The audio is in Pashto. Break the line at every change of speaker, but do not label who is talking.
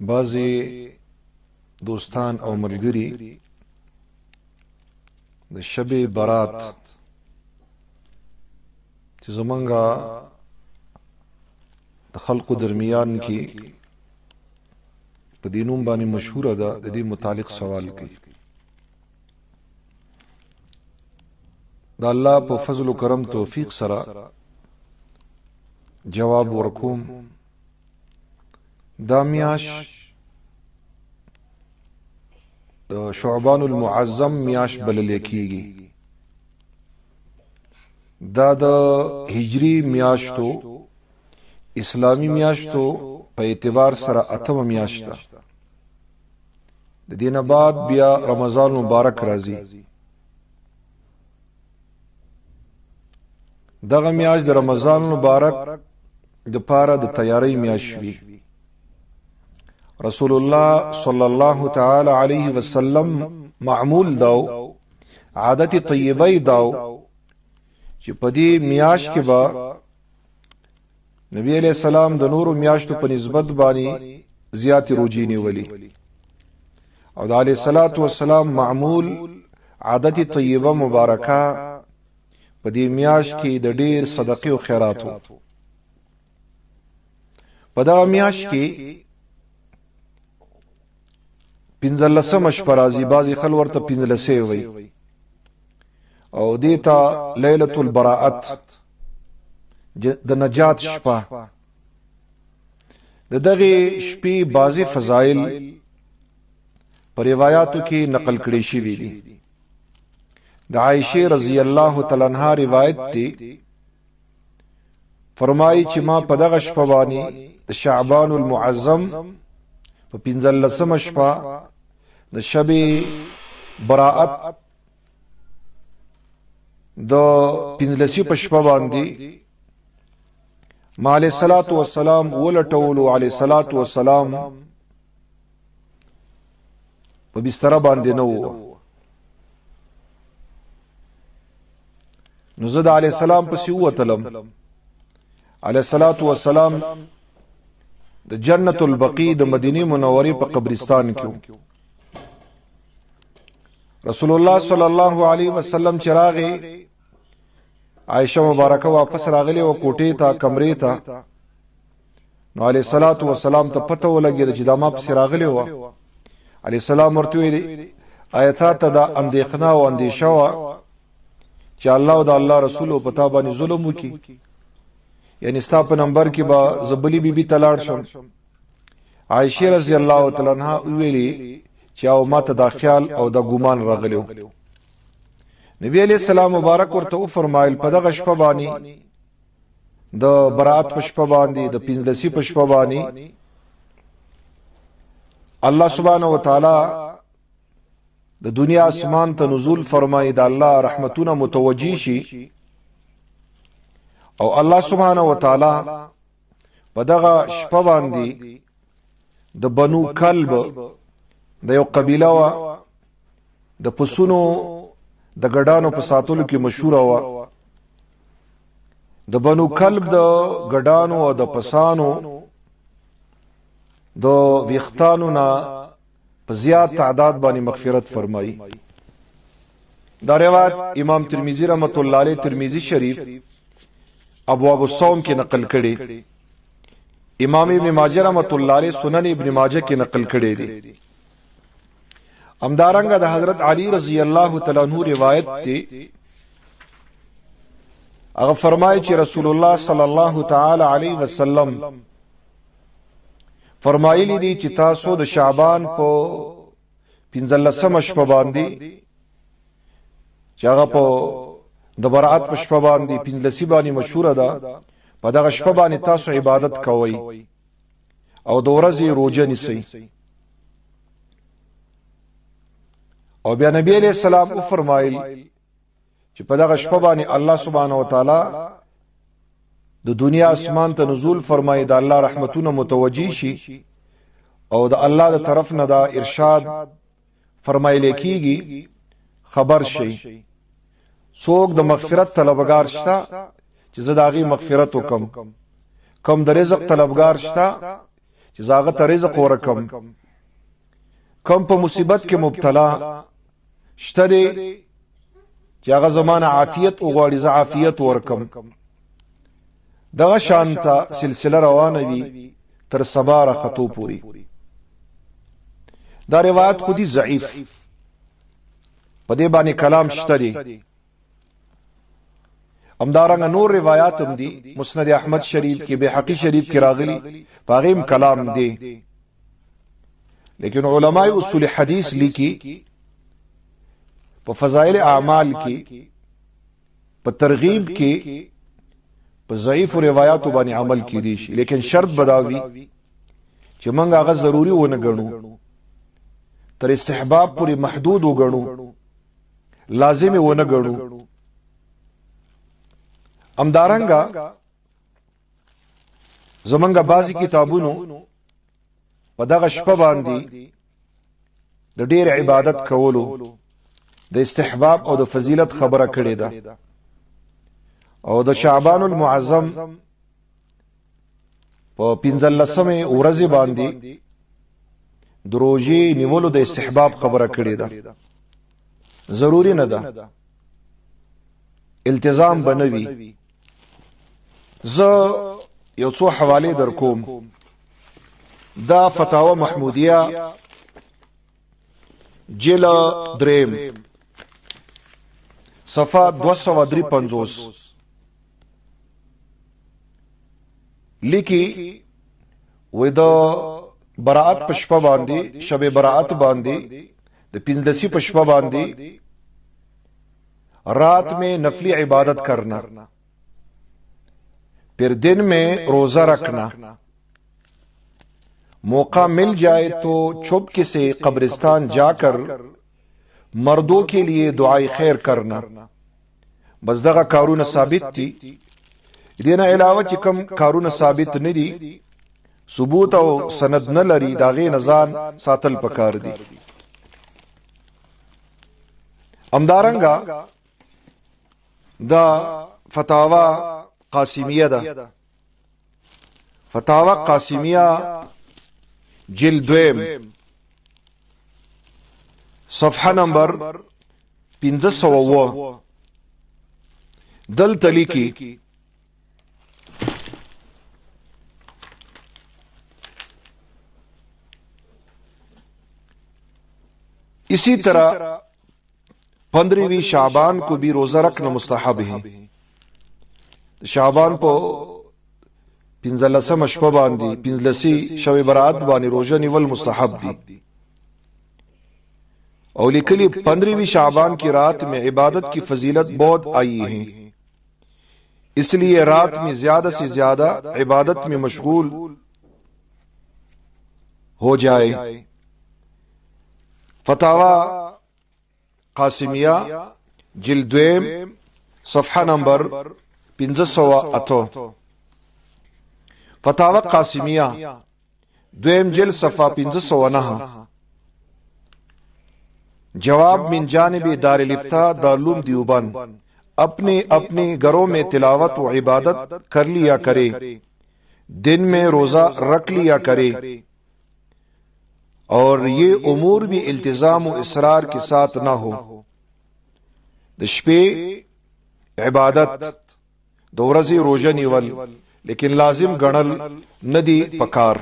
بعضی دوستان او ملګری د شب برات چې زمونږه د خلقو درمیان کې په دې نوم باندې مشهوره ده، د دې متعلق سوال کوي. د الله په فضل او کرم توفیق سره جواب ورکوم. دا میاش د شعبان المعظم میاش بلل کیږي. دا د هجری میاشتو، اسلامی میاشتو په اعتبار سره اتمه میاشت ده. د دې نه بعد بیا رمضان مبارک راځي. دغه میاشت د رمضان مبارک د پاره د تیاری میاشت وي. رسول الله صلی الله تعالی علیه وسلم معمول داو، عادت طیبه داو چې په دې میاشت کې به نبی علیہ السلام د نورو میاشتو په نسبت باندې زیات روجي نیولې، او د علیه الصلاۃ والسلام معمول عادت طیبه مبارکه په دې میاشت کې د ډیر صدقې او خیراتو. په دغه میاشت کې پنځلسمه شپه راځي، بعضې خلک ورته پنځلسې وایي، او دې ته لیلة البراءت، د نجات شپه. د دغې شپې بعضې فضایل په روایاتو کې نقل کړی شوي دي. د عائشې رضی الله تعالی عنها روایت دی، فرمایي چې ما په دغه شپه باندې د شعبان المعظم په پنځلسمه شپه د شب براءت د پنځلسي په شپه باندې ما علیه الصلاة والسلام ولټولو. علیه الصلاة والسلام په بستر باندې نه و، نو زه د علیه السلام پسې ووتلم. علیه الصلاة والسلام د جنت البقیع د مدینه منورې په قبرستان کې. رسول الله صلی الله علیه وسلم چې راغی، عائشه مبارکه واپس راغلی او کوټې ته، کمرې ته، نو علیه الصلاة والسلام ته پته ولګېده چې دا ما پسې راغلی وه. علیه السلام ورته ویلي، آیا تا ته دا اندېښنه او اندېشه وه چې الله او د الله رسول په تا باندې ظلم وکړي؟ یعنی ستا په نمبر کې به زه بلې بیبي ته لاړ شم. عائشه رضی الله تعالی عنها ویلي چې او ما ته دا خیال او دا ګمان راغلی. نبی علیہ السلام مبارک ورته وفرمایل، په دغه شپه باندې، د برات په شپه باندې، د پنځلسي په شپه باندې الله سبحانه وتعالی د دنیا اسمان ته نزول فرمایي، د الله رحمتونه متوجي شي، او الله سبحانه وتعالی په دغه شپه باندې د بنو کلب د یو قبیله وه، د پسونو د ګډانو په ساتلو کې مشهوره وه. د بنو کلب د ګډانو او د پسانو د ویختانو نه په زیات تعداد باندې مغفرت فرمایي. دا روایت امام ترمذی رحمت الله علیه ترمذی شریف ابواب الصوم کې نقل کړي، امام ابن ماجه رحمت الله علیه سنن ابن ماجه کې نقل کړي دي. همدارنګه د حضرت علی رضی الله تعالی عنہ روایت دی، هغه فرمایي چې رسول الله صلی الله تعالی علیه وسلم فرمایلی دي چې تاسو د شعبان په پنځلسمه شپه باندې، چې هغه په د برات په شپه باندې پنځلسي باندې مشهوره ده، په دغه شپه باندې تاسو عبادت کوئ او د ورځې روژه نیسئ. او بیا نبی علیہ السلام وفرمایل چې په دغه شپه باندې الله سبحانه وتعالی د دنیا اسمان ته نزول فرمایي، د الله رحمتونه متوجي شي، او د الله د طرف نه دا ارشاد فرمایل کیږي، خبر شي څوک د مغفرت طلبګار شته چې زه د هغې مغفرت وکم، کوم د رزق طلبګار شته چې چې زه هغه ته رزق ورکم. کم په مصیبت کې مبتلا شته دی چې هغه زمانه عافیت وغواړي، زه عافیت ورکم. دغه شانته سلسله روانه وي تر سبا راختو پوري. دا روایت خو دی ضعیف، په دې باندې کلام شته دی. همدارنګه نور روایات هم دي، مسند احمد شریف کې، بیهقي شریف کې راغلي، په هغې هم کلام دی. لیکن علماء اصول حدیث لیکي په فضائل اعمال کې، په ترغیب کې په ضعیف روایاتو باندې عمل کیدی شي، لیکن شرط بداوي چې موږ هغه ضروری ونه ګڼو، تر استحباب پورې محدود وګڼو، لازم ونه ګڼو. همدارنګه زمونږ بعضی کتابونو په دغه شپه باندې د ډیر عبادت کولو د استحباب او د فضیلت خبره کړې ده، او د شعبان المعظم په 15مې ورځ باندې د روژې نیولو د استحباب خبره کړې ده. ضروری نه ده، التزام بنوي. زه یو څو حواله در کوم. دا فتاوا محمودیه جلد دریم صفحه 253 لیکي، وې د براءت په شپه باندې، شب براءت باندې، د پنځلسی په شپه باندې رات میں نفلی عبادت کرنا، پھر دن میں روزہ رکھنا، موقع مل جائے تو چھپکے سے قبرستان جا کر مردوں کے لیے دعائے خیر کرنا. بس دغه کارونه ثابت دي. دینه علاوه چې کم کارونه ثابت نه دي، ثبوت او سند نه لري، دا غي نزان ساتل پکار دي. همدارنګه دا فتاوا قاسمیه ده، فتاوا قاسمیه جلد دویم صفحه نمبر 509 دلته لیکي، اسی طرح 15ویں شعبان کو بھی روزہ رکھنا مستحب ہے. شعبان په 15 شپه باندې، 15 شب برات باندې روزه نیول مستحب دي. او لیکلی 15ویں شعبان کی رات میں عبادت کی فضیلت بہت آئی ہے، اس لیے رات میں زیادہ سے زیادہ عبادت میں مشغول ہو جائے. فتاوا قاسمیه جلد دویم صفحه نمبر 508. فتاوا قاسمیه دویم جلد صفحه 509. جواب من جانب دار الافتاء دارالعلوم دیوبند، اپنے اپنے گھروں میں تلاوت و عبادت کر لیا کرے، دن میں روزہ رکھ لیا کرے، اور یہ امور بھی التزام و اصرار کے ساتھ نہ ہو. د شپې عبادت، د ورځې روژه نیول، لیکن لازم ګڼل نه دی پکار.